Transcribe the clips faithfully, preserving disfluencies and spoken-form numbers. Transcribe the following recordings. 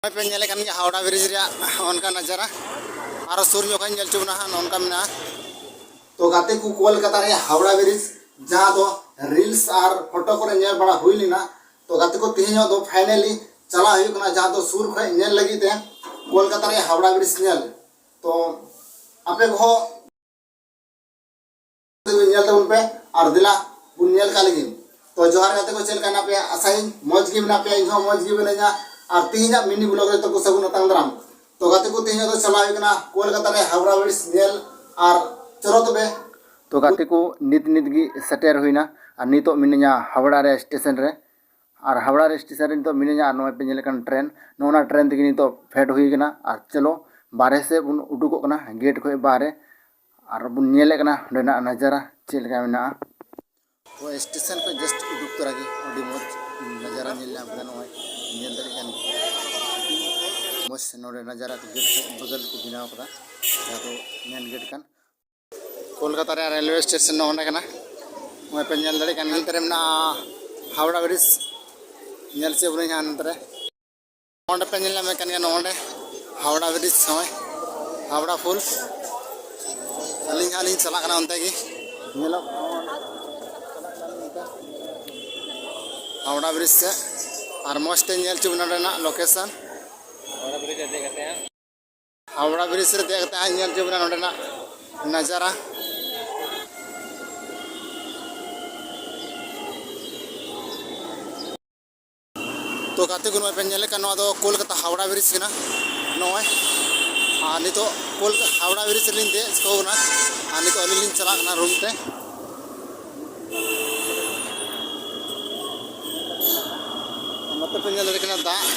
ᱱᱚᱜᱼᱚᱭ ᱯᱮ ᱧᱮᱞᱮᱫ ᱠᱟᱱ ᱜᱮᱭᱟ ᱦᱟᱣᱲᱟ ᱵᱨᱤᱡᱽ ᱨᱮᱭᱟᱜ ᱚᱱᱠᱟ ᱱᱟᱡᱟᱨᱟ᱾ ᱟᱨᱚ ᱥᱩᱨ ᱧᱚᱜ ᱠᱷᱚᱱ ᱧᱮᱞ ᱦᱚᱪᱚ ᱵᱚᱱᱟ ᱦᱟᱸᱜ, ᱱᱚᱜᱼᱚ ᱱᱚᱝᱠᱟ ᱢᱮᱱᱟᱜᱼᱟ᱾ ᱛᱚ ᱜᱟᱛᱮ ᱠᱚ, ᱠᱳᱞᱠᱟᱛᱟ ᱨᱮᱭᱟᱜ ᱦᱟᱣᱲᱟ ᱵᱨᱤᱡᱽ, ᱡᱟᱦᱟᱸ ᱫᱚ ᱨᱤᱞᱥ ᱟᱨ ᱯᱷᱳᱴᱳ ᱠᱚᱨᱮ ᱧᱮᱞ ᱵᱟᱲᱟ ᱦᱩᱭ ᱞᱮᱱᱟ᱾ ᱛᱚ ᱜᱟᱛᱮ ᱠᱚ, ᱛᱮᱦᱮᱧᱚᱜ ᱫᱚ ᱯᱷᱟᱭᱱᱟᱞᱤ ᱪᱟᱞᱟᱜ ᱦᱩᱭᱩᱜ ᱠᱟᱱᱟ, ᱡᱟᱦᱟᱸ ᱫᱚ ᱥᱩᱨ ᱠᱷᱚᱱ ᱧᱮᱞ ᱞᱟᱹᱜᱤᱫ ᱛᱮ ᱠᱳᱞᱠᱟᱛᱟ ᱨᱮᱭᱟᱜ ᱦᱟᱣᱲᱟ ᱵᱨᱤᱡᱽ ᱧᱮᱞ᱾ ᱛᱚ ᱟᱯᱮ ᱠᱚᱦᱚᱸ ᱧᱮᱞ ᱛᱟᱵᱚᱱ ᱯᱮ ᱟᱨ ᱫᱮᱞᱟ ᱵᱚᱱ ᱧᱮᱞ ᱠᱟᱜ ᱞᱮᱜᱮ᱾ ᱛᱚ ᱡᱚᱦᱟᱨ ᱜᱟᱛᱮ ᱠᱚ, ᱪᱮᱫ ᱞᱮᱠᱟ ᱦᱮᱱᱟᱜ ᱯᱮᱭᱟ? ᱟᱥᱟᱭᱟᱹᱧ ᱢᱚᱡᱽ ᱜᱮ ᱢᱮᱱᱟᱜ ᱯᱮᱭᱟ, ᱤᱧ ᱦᱚᱸ ᱢᱚᱡᱽ ᱜᱮ ᱢᱤᱱᱟᱹᱧᱟ᱾ ᱟᱨ ᱛᱮᱦᱮᱧᱟᱜ ᱢᱤᱱᱤ ᱵᱞᱚᱜ ᱨᱮ ᱛᱟᱠᱚ ᱥᱟᱹᱜᱩᱱ ᱟᱛᱟᱝ ᱫᱟᱨᱟᱢ᱾ ᱛᱚ ᱜᱟᱛᱮ ᱠᱚ, ᱛᱮᱦᱮᱧᱟᱜ ᱫᱚ ᱪᱟᱞᱟᱣ ᱦᱩᱭᱩᱜ ᱠᱟᱱᱟ ᱠᱳᱞᱠᱟᱛᱟ ᱨᱮ ᱦᱟᱣᱲᱟ ᱵᱨᱤᱡᱽ ᱧᱮᱞ᱾ ᱟᱨ ᱪᱚᱞᱚ ᱛᱚᱵᱮ᱾ ᱛᱚ ᱜᱟᱛᱮ ᱠᱚ, ᱱᱤᱛ ᱱᱤᱛ ᱜᱮ ᱥᱮᱴᱮᱨ ᱦᱩᱭᱱᱟ ᱟᱨ ᱱᱤᱛᱚᱜ ᱢᱤᱱᱟᱹᱧᱟ ᱦᱟᱣᱲᱟ ᱨᱮ ᱥᱴᱮᱥᱚᱱ ᱨᱮ᱾ ᱟᱨ ᱦᱟᱣᱲᱟ ᱨᱮ ᱥᱴᱮᱥᱚᱱ ᱨᱮ ᱱᱤᱛᱚᱜ ᱢᱤᱱᱟᱹᱧᱟ ᱟᱨ ᱱᱚᱜᱼᱚᱭ ᱯᱮ ᱧᱮᱞᱮᱫ ᱠᱟᱱ ᱴᱨᱮᱱ, ᱱᱚᱜᱼᱚ ᱱᱟ ᱴᱨᱮᱱ ᱛᱮᱜᱮ ᱱᱤᱛᱚᱜ ᱯᱷᱮᱰ ᱦᱩᱭ ᱠᱟᱱᱟ᱾ ᱟᱨ ᱪᱚᱞᱚ ᱵᱟᱨᱦᱮ ᱥᱮᱫ ᱵᱚᱱ ᱩᱰᱩᱠᱚᱜ ᱠᱟᱱᱟ, ᱜᱮᱴ ᱠᱷᱚᱱ ᱵᱟᱦᱨᱮ᱾ ᱟᱨ ᱵᱚᱱ ᱧᱮᱞᱮᱫ ᱠᱟᱱᱟ ᱚᱸᱰᱮᱱᱟᱜ ᱱᱟᱡᱟᱨᱟ ᱪᱮᱫ ᱞᱮᱠᱟ ᱢᱮᱱᱟᱜᱼᱟ᱾ ᱛᱚ ᱥᱴᱮᱥᱚᱱ ᱠᱷᱚᱱ ᱡᱟᱥᱴ ᱩᱰᱩᱠ ᱛᱚᱨᱟ ᱜᱮ ᱟᱹᱰᱤ ᱢᱚᱡᱽ ᱱᱟᱡᱟᱨᱟ ᱧᱮᱞ ᱧᱟᱢ ᱠᱟᱱᱟ, ᱱᱚᱜᱼᱚᱭ ᱧᱮᱞ ᱫᱟᱲᱮᱭᱟᱜ ᱠᱟᱱ ᱜᱮᱭᱟ᱾ ᱢᱚᱡᱽ ᱱᱚᱰᱮ ᱱᱟᱡᱟᱨᱟ ᱠᱚ ᱜᱮᱴ ᱵᱚᱫᱚᱞ ᱠᱚ ᱵᱮᱱᱟᱣ ᱠᱟᱫᱟ, ᱡᱟᱦᱟᱸ ᱫᱚ ᱢᱮᱱ ᱜᱮᱴ ᱠᱟᱱ᱾ ᱠᱳᱞᱠᱟᱛᱟ ᱨᱮᱭᱟᱜ ᱨᱮᱞᱣᱮ ᱥᱴᱮᱥᱚᱱ ᱱᱚᱜᱼᱚ ᱱᱚᱸᱰᱮ ᱠᱟᱱᱟ᱾ ᱱᱚᱜᱼᱚᱭ ᱯᱮ ᱧᱮᱞ ᱫᱟᱲᱮᱭᱟᱜ ᱠᱟᱱ, ᱦᱟᱱᱛᱮ ᱨᱮ ᱢᱮᱱᱟᱜᱼᱟ ᱦᱟᱣᱲᱟ ᱵᱨᱤᱡᱽ᱾ ᱧᱮᱞ ᱦᱚᱪᱚ ᱵᱚᱱᱟᱹᱧ ᱦᱟᱸᱜ ᱱᱚᱛᱮ ᱨᱮ᱾ ᱱᱚᱸᱰᱮ ᱯᱮ ᱧᱮᱞ ᱧᱟᱢᱮᱫ ᱠᱟᱱ ᱜᱮᱭᱟ, ᱱᱚᱜᱼᱚ ᱱᱚᱸᱰᱮ ᱦᱟᱣᱲᱟ ᱵᱨᱤᱡᱽ, ᱱᱚᱜᱼᱚᱭ ᱦᱟᱣᱲᱟ ᱯᱩᱞ᱾ ᱟᱹᱞᱤᱧ ᱦᱟᱸᱜ ᱞᱤᱧ ᱪᱟᱞᱟᱜ ᱠᱟᱱᱟ ᱚᱱᱛᱮ ᱜᱮ, ᱧᱮᱞᱚᱜ ᱦᱟᱣᱲᱟ ᱵᱨᱤᱡᱽ ᱥᱮᱫ᱾ ᱟᱨ ᱢᱚᱡᱽ ᱛᱮ ᱧᱮᱞ ᱦᱚᱪᱚ ᱵᱚᱱᱟ ᱱᱚᱸᱰᱮᱱᱟᱜ ᱞᱳᱠᱮᱥᱚᱱ᱾ ᱦᱟᱣᱲᱟ ᱵᱨᱤᱡᱽ ᱨᱮ ᱫᱮᱡ ᱠᱟᱛᱮ ᱦᱟᱸᱜ ᱧᱮᱞ ᱦᱚᱪᱚ ᱵᱚᱱᱟ ᱱᱚᱸᱰᱮᱱᱟᱜ ᱱᱟᱡᱟᱨᱟ᱾ ᱛᱚ ᱜᱟᱛᱮ ᱠᱚ, ᱱᱚᱜᱼᱚᱭ ᱯᱮ ᱧᱮᱞᱮᱫ ᱠᱟᱱ, ᱱᱚᱣᱟ ᱫᱚ ᱠᱳᱞᱠᱟᱛᱟ ᱦᱟᱣᱲᱟ ᱵᱨᱤᱡᱽ ᱠᱟᱱᱟ᱾ ᱱᱚᱜᱼᱚᱭ ᱟᱨ ᱱᱤᱛᱚᱜ ᱠᱳᱞᱠᱟᱛᱟ ᱦᱟᱣᱲᱟ ᱵᱨᱤᱡᱽ ᱨᱮᱞᱤᱧ ᱫᱮᱡ ᱪᱤᱠᱟᱹᱣ ᱠᱟᱱᱟ᱾ ᱟᱨ ᱱᱤᱛᱚᱜ ᱟᱹᱞᱤᱧ ᱞᱤᱧ ᱪᱟᱞᱟᱜ ᱠᱟᱱᱟ ᱨᱩᱢ ᱛᱮ᱾ ᱱᱚᱛᱮ ᱯᱮ ᱧᱮᱞ ᱫᱟᱲᱮᱭᱟᱜ ᱠᱟᱱᱟ ᱫᱟᱜ,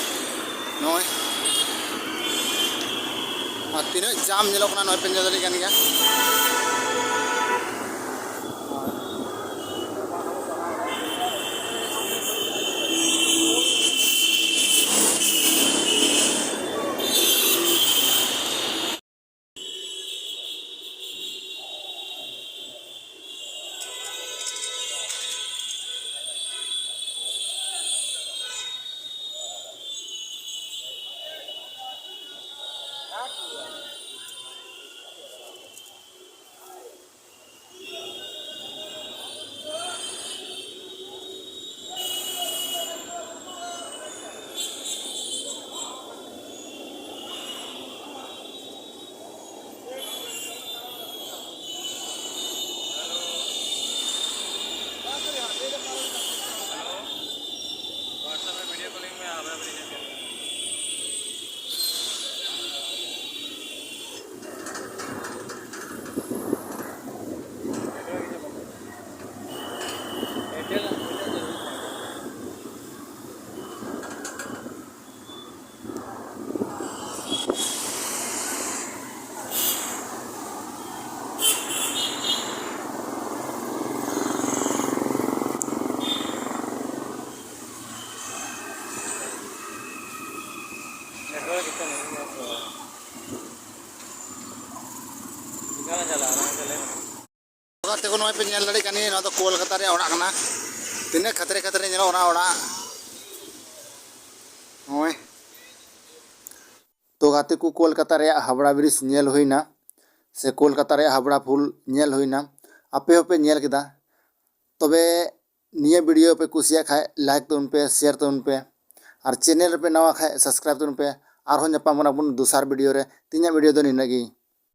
ᱱᱚᱜᱼᱚᱭ ᱟᱨ ᱛᱤᱱᱟᱹᱜ ᱡᱟᱢ ᱧᱮᱞᱚᱜ ᱠᱟᱱᱟ, ᱱᱚᱜᱼᱚᱭ ᱯᱮ ᱧᱮᱞ ᱫᱟᱲᱮᱭᱟᱜ ᱠᱟᱱ ᱜᱮᱭᱟ᱾ WhatsApp ᱨᱮ video calling ᱢᱮ, ᱟᱵᱮᱱ ᱵᱮᱱ ᱧᱮᱞ ᱠᱮᱫ᱾ Network ᱤᱥᱩ ᱢᱮᱱᱟᱜᱼᱟ ᱛᱚ᱾ ᱪᱤᱠᱟ ᱞᱟᱝ ᱪᱟᱞᱟᱜᱼᱟ, ᱚᱱᱟ ᱜᱮ ᱞᱟᱹᱭ ᱢᱮ᱾ ᱜᱟᱛᱮ ᱠᱚ, ᱱᱚᱜᱼᱚᱭ ᱯᱮ ᱧᱮᱞ ᱫᱟᱲᱮᱭᱟᱜ ᱠᱟᱱ ᱜᱮᱭᱟ, ᱱᱚᱣᱟ ᱫᱚ ᱠᱳᱞᱠᱟᱛᱟ ᱨᱮᱭᱟᱜ ᱚᱲᱟᱜ ᱠᱟᱱᱟ᱾ ᱛᱤᱱᱟᱹᱜ ᱠᱷᱟᱛᱨᱮ ᱠᱷᱟᱛᱨᱮ ᱧᱮᱞᱚᱜ ᱠᱟᱱᱟ ᱚᱲᱟᱜ᱾ ᱱᱚᱜᱼᱚᱭ᱾ ᱛᱚ ᱜᱟᱛᱮ ᱠᱚ, ᱠᱳᱞᱠᱟᱛᱟ ᱨᱮᱭᱟᱜ ᱦᱟᱣᱲᱟ ᱵᱨᱤᱡᱽ ᱧᱮᱞ ᱦᱩᱭᱱᱟ, ᱥᱮ ᱠᱳᱞᱠᱟᱛᱟ ᱨᱮᱭᱟᱜ ᱦᱟᱣᱲᱟ ᱯᱩᱞ ᱧᱮᱞ ᱦᱩᱭᱱᱟ᱾ ᱟᱯᱮ ᱦᱚᱸᱯᱮ ᱧᱮᱞ ᱠᱮᱫᱟ᱾ ᱛᱚᱵᱮ ᱱᱤᱭᱟᱹ video ᱯᱮ ᱠᱩᱥᱤᱭᱟᱜ ᱠᱷᱟᱡ like ᱛᱟᱵᱚᱱ ᱯᱮ, share ᱛᱟᱵᱚᱱ ᱯᱮ, ᱟᱨ channel ᱨᱮᱯᱮ ᱱᱟᱣᱟ ᱠᱷᱟᱡ subscribe ᱛᱟᱵᱚᱱ ᱯᱮ᱾ ᱟᱨᱦᱚᱸ ᱧᱟᱯᱟᱢ ᱠᱟᱱᱟ ᱵᱚᱱ ᱫᱚᱥᱟᱨ video ᱨᱮ᱾ ᱛᱮᱦᱮᱧᱟᱜ video ᱫᱚ ᱱᱤᱱᱟᱹᱜ ᱜᱮ᱾